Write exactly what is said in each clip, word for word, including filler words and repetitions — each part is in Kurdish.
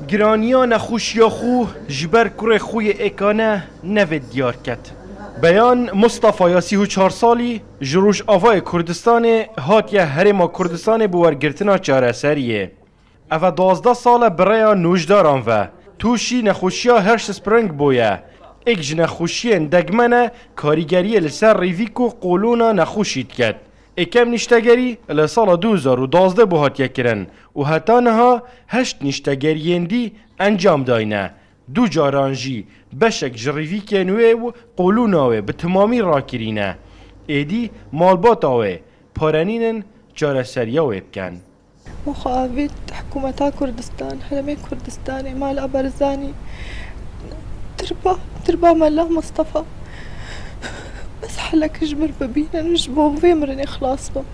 Giraniya nexweşiya xwe ji ber kurê xwe yê êkane nevê diyar ket. Beyan Mustafa ya sî û çar salî ji Rojavayê Kurdistanê hatiye Herêma Kurdistanê bi wergirtina çareseriyê. Ev e duwazdeh sal e bi rêya nûjdaran ve tûşî nexweşiya Hirschsprung bûye. Êk ji nexweşiyên degmene karîgeriyê li ser rêvîk û qolûna nexweşî diket. Êkem niştegerî li sala du hezar û duwazdeh bû hatiye kirin û heta niha heşt niştegeriyên dî encam dayne. Du caran jî beşek ji rêvîkên wê û qolûna wê bi timamî rakirîne. Êdî malbata wê pare nînin çareseriya wê bikin. Mixabît hikûmeta Kurdistan, herêmê Kurdistanê, mala Barzanî, tirba, tirba Mela Mustafa. Bes helek ji min bibînin û ji bo vê mirinê xilas bim.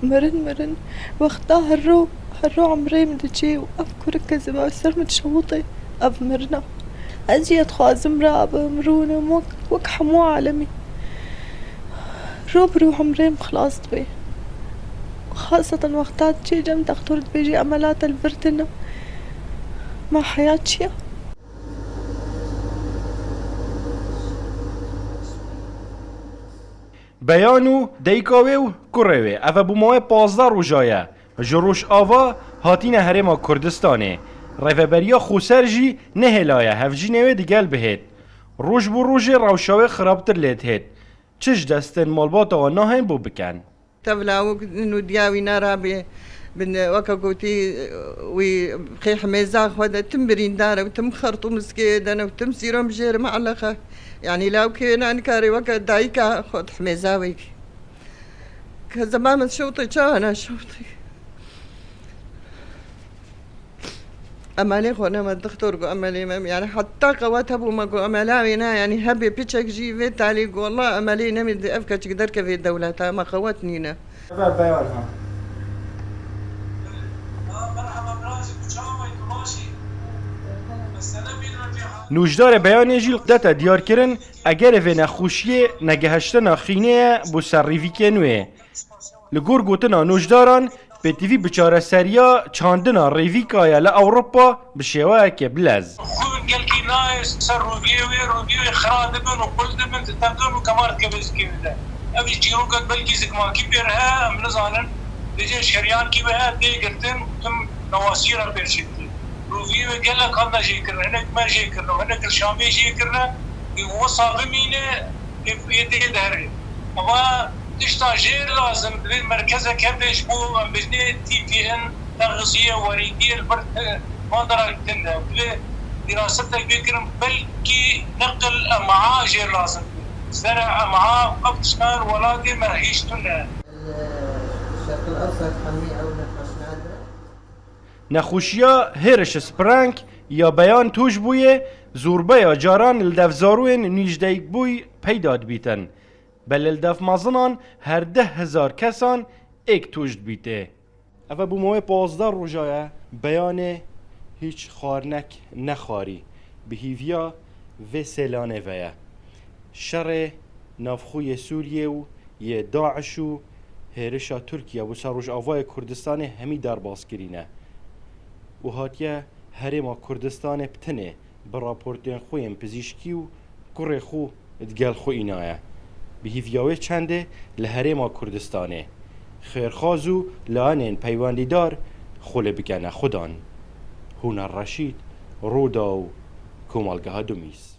Mirin, mirin. Wexta her ro, her ro emrê min diçê û ev kurik kezeba ser min dişewitê, ev mirina. Ez jî dixwazim rabim, rûnim wek, wek hemû alemî. Ro bi ro emrê min xilas dibe. Xaseten wexta diçê cem dextor dibêjê emela te li vir tune. Ma heya çi ye? Beyan û dayika wê û kurê wê, ev e bû mawê pazdeh roja ye. Ji Rojava hatine Herêma Kurdistanê. Rêveberiya Xweser jî nehêlaye hevjînê wê digel bihêt. Roj bo rojê rewşa wê xirabtir lê dihêt. Çi ji destên malbata wan nahên bo bikin? Tevla wek nûdiya wî narabe bin, weke gotî, wî xê himêza xwe de tim birîndar e û tim xertûm zikê de ne û tim sîrom jêr me'lexe. Yanî lawkê na nikarê weke dayika xwe di himêza wê. Kezeba min şewtê, çawa naşewtê? Emelê xwe nema dixtor got emelê me, yani heta qewet hebû me got emela wê ne, yani hebê piçek jî vê talî got, wela emelê nemê di ev keçik derkevê dewleta me qewet nîne. Eve beyan ha. Nûjdarê beyanê jî dete diyarkirin, egerê vê nexweşiyê negehiştina xînê ye bo ser rêvîkên wê. Li gor gotina nûjdaran, pêtivî bi çareseriya çandina rêvîka ye li Ewropa bi şêweyeke bilez. Xwin gelkî nayê ser roviyê wê, roviyê wê xira dibin û qul dibin, ditevdin û kemar dikeve zikê wê de. Ev jî çîrokek belkî zikmakî pê re heye, em nizanin. Dê jê şeriyan kî be, ev tê girtin û tim newasî re pêşê dike. Roviyê wê gelek hate jê kirin, hinek me jê kirine û hinek li Şamê jê kirine, ê wisa bimîne, ê, ê tê de herê. Eva tişta jê lazim divê merkezek hebe ji bo em bêjinê T P N, texziye, werîdiyê li ber, e, van dera tune. Divê dîrasetek bê kirin, belkî neqil em a jê lazim be. Sere em a ev tişta li welatê me hîç tune. الشرق الأوسط همي أو نقاش نادرة. Nexweşiya Hirschsprung ya beyan tûş bûye, zorbeya caran li devzarûyên nûjdeyîkbûyî peyda dibîtin. Belê li dev mezinan her deh hezar kesan êk tûş dibîtê. Eve bû mawê pazdeh roja ye, beyanê hîç xwarinek nexwarî, bi hîviya vê sêlanê ve ye. Şerê navxwe yê Sûriyê û yê DAIŞ û hêrişa Tirkiye bo ser Rojavayê Kurdistanê hemî derbas kirîne û hatiye Herêma Kurdistanê bi tinê bi raportên xwe yên pizîşkî û kurê xwe digel xwe înaye. Bi hîviya wê çendê li Herêma Kurdistanê xêrxwaz û layenên peywendîdar xwe lê bikene xwedan. Hûner Reşîd, Rûdaw, Komelgeha Dumîs.